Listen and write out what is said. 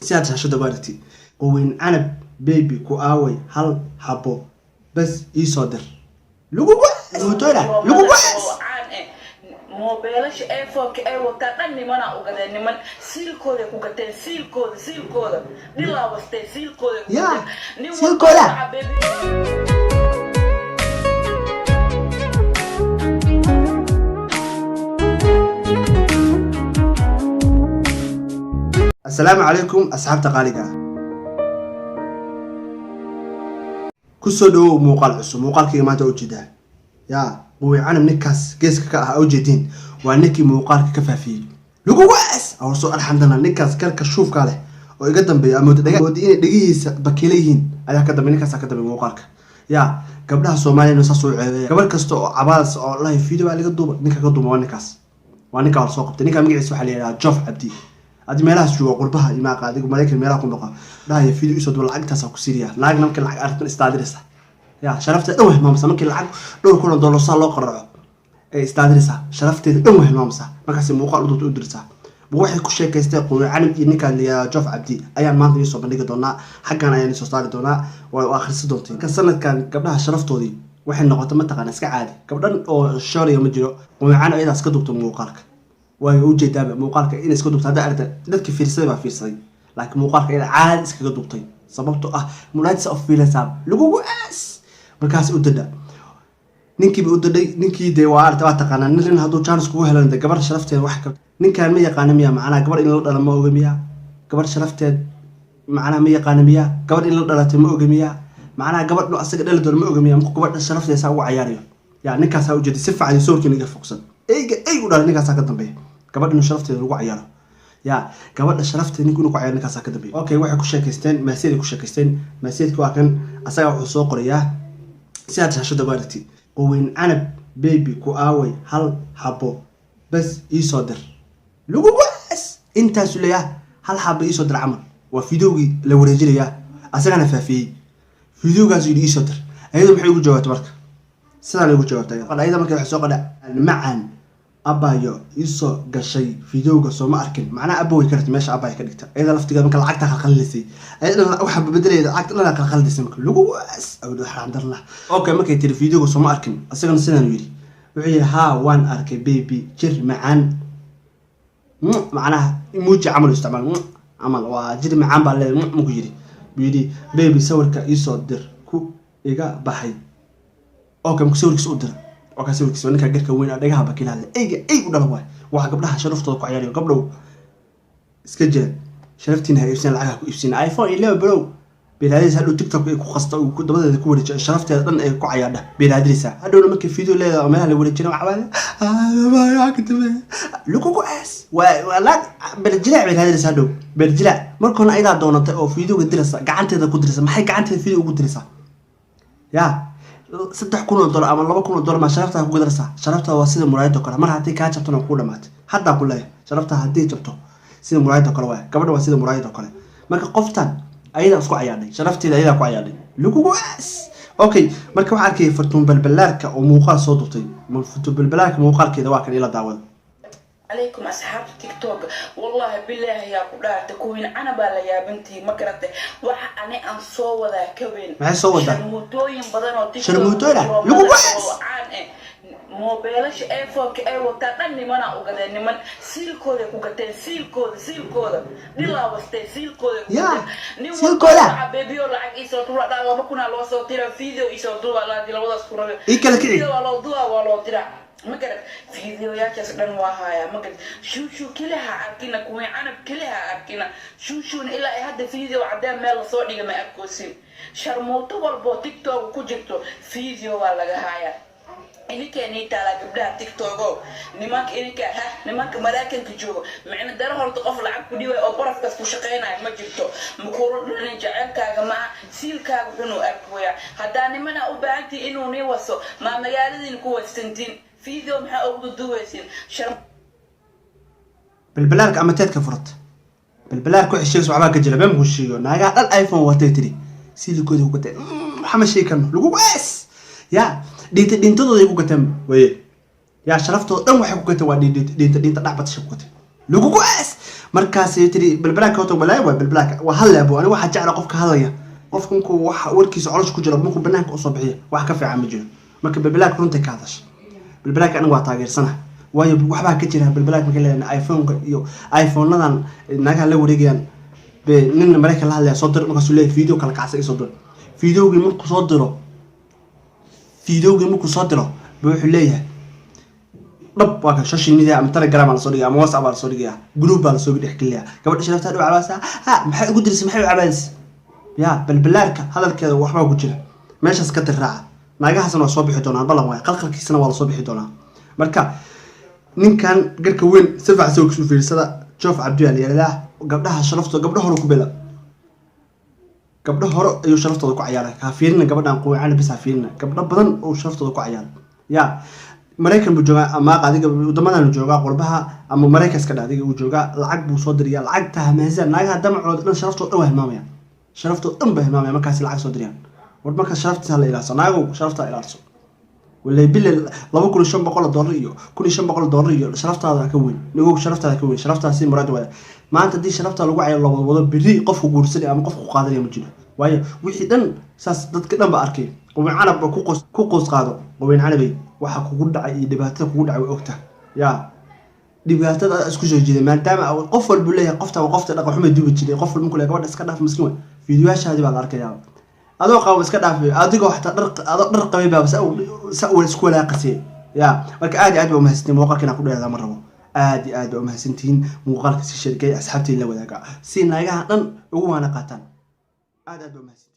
Sidaad shaashada ku aragtid, Queen Canab baby ku aaway, hal xabo bas iisoo dir. Lagugu motola lagugu. Moobeelasha iPhone-ka ay wataan dhan nimanaa u gadeen, niman siilkooday ku gateen, siilkooda, siilkooda dhilaa wastee, siilkooday ku gateen nin walba. Siilkooda. Waxa baby. Asalaamu calaykum asxaabta qaaliga ah, kusoo dhawow muuqaal cusub. Muuqaalkayga maanta ujeedaa yaa Queen Canab, ninkaas geeska ka ah ujeediin waa ninkii muuqaalka ka faafiyey. Lagugu aas awsoo alxamdulillah. Ninkaas garka shuufka leh oo iga dambeeya, amood mooda inay dhegihiisa bakiila yihiin, ayaa ka dambeey. Ninkaasaa ka dambeeya muuqaalka. Yaa gabdhaha Soomaaliyana saas u ceebeeya. Gabar kasta oo cabaas oo lahay video baa laga duuba, ninka ka duuba waa ninkaas. Waa ninka waa lasoo qabtay. Ninka magaciisa waxaa la yidhahaa Jof Cabdi. Adi meelahaas jooga, qurbaha iyo maaqa, adigu Maraykan meelaha ku noqo, dhahaya video isoo duba, lacagtaasaa ku siiriya. Naagna markii lacag aragtan istaadiraysa, ya sharafteeda dhan way hilmaamsa. Markii lacag dhowr kun oo dollar saa loo qaraco ay istaadiraysaa, sharafteeda dhan way hilmaamsaa. Markaasi muuqaal u duubta u diraysaa. Waxay ku sheekaystay Queen Canab iyo ninkaan la yidhahdo Jof Cabdi ayaan maanta iisoo bandhigi doonaa, xaggan ayaan isoo saari doonaa, waa akhrisan doontiin. Marka sanadkan gabdhaha sharaftoodii waxay noqotay, mataqaana, iska caadi. Gabdhan oo shooriya ma jiro. Queen Canab ayadaa iska duubta muuqaalka, way ujeedaaba muuqaalka inay iska duubta. Hadda aragta, dadki fiirsaday baa fiirsaday, laakiin muuqaalka iyada caadi iskaga duubtay, sababtoo ah muraadisa of fiilaysaa. Lagugu aas markaas u dadha ninkiiba u dadhay. Ninkii dee waa aragta, waa taqaanaa, nin hadduu chance kugu helan dee gabar sharafteed wax ka ninkan ma yaqaana miya? Macnaha gabar in la dhala ma oga miya? Gabar sharafteed macnaha ma yaqaana miya? Gabar in la dhalatay ma oga miya? Macnaha gabadh inuu asaga dhali doono ma oga miya? Markuu gabadha sharafteed saa ugu cayaarayo, yaa ninkaasaa ujeeday si fiican sawirkiina iga fogsan. Eyga ey u dhalay ninkaasaa ka dambeeya gabadha inuu sharafteeda lagu cayaaro. Ya gabadha sharafteeda ninku inuu ku cayaaro, ninkaasaa ka dambeeya. Okay, waxay ku sheekaysteen maasiyad, ku sheekaysteen maasiyadka. Waa kan, asaga wuxuu soo qorayaa sidaad shaashada ku aragtid: "Queen Canab baby ku aaway, hal xabo bas iisoo dir." Lagugu aas intaasu leeyaha, hal xabo iisoo dir camal. Waa videogii la wareejinayaa, asagana faafiyey videogaas, yidhi iisoo dir. Ayadu maxay ugu jawaabtay? Marka sidaan ugu jawaabtay ayada. Marka waxay soo qadha: "Macan abayo, iisoo gashay videoga, soo ma arkin?" Macnaha abo way ka rabtay, meesha abaya ka dhigta. Ayada laftigeeda marka lacagta qalqalinaysay, ayada dhan waxaa bedelayda lacagta dhan qalqalinaysay. Marka lagu aas awdo xaramdarlah. Okay, markay tiri videoga soo ma arkin, asagana sidaan yidhi, wuxuu yidhi: "Haa, waan arkay baby, jir macaan." Macnaha muuji camal u isticmaal camal waa jir macaan baa leedahay muku yidhi. Buu yidhi: "Baby, sawirka iisoo dir ku iga baxay." Okay, marka sawirkiisa u dira, waa kaa sawirkiisa. Ninka garka weyn oo dhagaha bakilaha leh, eyga ey u dhala waay. Waxaa gabdhaha sharaftooda ku ciyaarayo. Gabdhow, iska jira, sharaftiina ha iibsan, lacag ha ku iibsan iPhone 11 Pro. Beelaadaysa hadhow TikTok ay ku qasta uu dabadeeda ku wareejiyo, sharafteeda dhan ay ku cayaadha beelaadaysa. Hadhowna markay video leedahay oo meelaha la wareejina, waxaa lagugu aas. Waa laag beerjilaac beelaadaysa hadhow, beerjilaac. Marka horena ayadaa doonatay oo videoga diraysa, gacanteeda ku diraysa. Maxay gacanteeda video ugu diraysaa? Ya $3,000 ama $2,000 maa sharaftaa ku gadaraysaa? Sharaftaa waa sida muraayadoo kale, mar haddii kaa jabtona kuu dhamaatay. Haddaa ku leeyahay, sharaftaa haddii jabto sida muraayadoo kale waay. Gabadha waa sida muraayadoo kale. Marka qoftan ayadaa isku cayaadhay, sharafteeda ayadaa ku cayaadhay. Lagugu aas. Okay, marka waxaa arkayay Fartuun Balbalaarka oo muuqaal soo duubtay. Fartuun Balbalaarka muuqaalkeeda waa kan, ila daawada. Calaykum asxaabta TikTok. Wallahi bilaahi yaa ku dhaartay, Queen Canabaa la yaabantihi, ma garatay? Waxa ani aan soo wadaa ka weyn. Maxay soo wadaa? Sharmuutooyin badan oo TikTok Sharmuutooyin ah? ku jiro, Lagu madax waas! oo caan eh. Moobeelasha iPhone-ka ay wataan dhan nimanaa u gadeen, niman siilkooday ku gateen, siilkooda, siilkooda dhilaa wastee, siilkooday ku gateen nin walba. Siilkooda? Waxa baby oo lacag iisoo duba dhaa, 2,000 loo soo dira, video iisoo duba laadi labadaas ku rabe. Ii kala kici. Video waa loo duba, waa loo diraa, ma garad? Videoyaashaas dhan waa hayaa, ma garad? Shuushu keliha arkina, Queen Canab keliha arkina, shuushuuna ilaa ay hadda video caddeen meel lasoo dhiga ma arkoosin. Sharmuuto walboo TikTok ku jirto video waa laga hayaa. Idinkeenii taalaa gabdhaha TikTogo, nimanka idinka ha, nimanka Maraykanka joogo, micno daro. Horta qof lacag ku dhiibay oo barafkaas ku shaqaynayo ma jirto. Makula dhanin jaceylkaaga maaha, siilkaaga xunuu arkooya. Haddaa nimana u baahantihi inuu nii waso, maa magaaladiin ku wasantiin? Video maxaa ugu duduwaysin shar? Balbalaarka ama teedka furata, balbalaarka waxay sheegaysa waxbaa ka jira. Been ku sheego, naagaha dhan iPhone watay tiri, silikooda ku gateen. Waxa ma sheegi karno. Lagu aas ya dhinta dhintadooday ku gateen waye. Yaa sharaftooda dhan waxay ku gateen waa dhinta dhinta dhinta dhacbatasha ku gateen. Lagugu aas. Markaasay tiri Balbalaaka horta balaayo waay. Balbalaaka waa hadlaya bu. Aniga waxaa jecla qofka hadlaya, qofka markuu wax warkiisa colosh ku jiro, markuu banaanka usoo bixiyo, wax ka fiican ma jiro. Marka Balbalaaka runtay ka hadasha. Balbalaaka aniga waa taageersana, waayo waxbaa ka jira. Balbalaaka marka leeyahay iPhone-ka iyo iPhone-nadan naagaha la wareegayaan be, nin Maraykan la hadlaya soo dir. Markaasuu leeyahay video kala kacsan isoo dir. Videogii markuu soo diro ba wuxuu leeyahay dhab waa kan social media ama Telegram baa lasoo dhigaya ama WhatsApp baa lasoo dhigaya, group baa lasoo dhex gelinaya. Gabadha sharafta dhow cabaasa ha, maxay ugu dirisay? Maxay u cabaadisay? Ya Balbalaarka hadalkeeda waxbaa ku jira meeshaas ka tirraaca. Naagahaasna waa soo bixi doonaa, ballan waay. Qalqalkiisana waa lasoo bixi doonaa. Marka ninkan garka weyn si fiican sawirkiisa u fiirsada. Joof Cabdi baa la yihahdaa. Gabdhaha sharaftooda, gabdho hore ku bela, gabdho hore ayuu sharaftooda ku cayaaray. Ha fiirina gabadhan quwacana bis, ha fiirina gabdho badan oo sharaftooda ku cayaaray. Ya Maraykan buu joogaa ama adiga wadamadan joogaa, qurbaha ama Maraykan iska dha adiga uu joogaa. Lacag buu soo diriyaa. Lacagta hamaasa naagaha damacooda dhan, sharaftooda dhan waa hilmaamaya, sharaftooda dhan baa hilmaamaya markaasi lacag soo diriyaan. War marka sharaftiisa la ilaalso, naagow, sharafta ilaalso. Walay bile $2,500 iyo $1,500 iyo sharaftaada ka weyn. Nigow, sharaftaada ka weyn, sharaftaada si muraad waaya. Maanta haddii sharafta lagu cayo la wadwado, beri qofku guursanaya ama qofku qaadanaya ma jiro, waayo wixii dhan saas dadka dhan ba arkay. Qowin Canab ba ku qoos qaado. Qowin Canabey, waxa kugu dhacay iyo dhibaatada kugu dhacay way ogta. Ya dhibaatada isku soo jiiday, maadaama qof walbu leeyahay qofta waa qofta dhaqan xumay duubi jiray. Qof walba markuu leeyahay gabadha iska dhaaf, miskiin waay. Fiidiyoyaashaadii baa la arkayaa adoo qabo, iska dhaafay adigoo xataa dhar, adoo dhar qabay baa sa isku walaaqasay. Ya marka aad iyo aad baa umahadsantihiin. Muuqaalka inaan ku dheeraada ma rabo. Aad iyo aad baa umahadsantihiin. Muuqaalka si sheergay, asxaabtiin la wadaaga, si naagaha dhan ugu waana qaataan. Aad aad baa umahadsantihiin.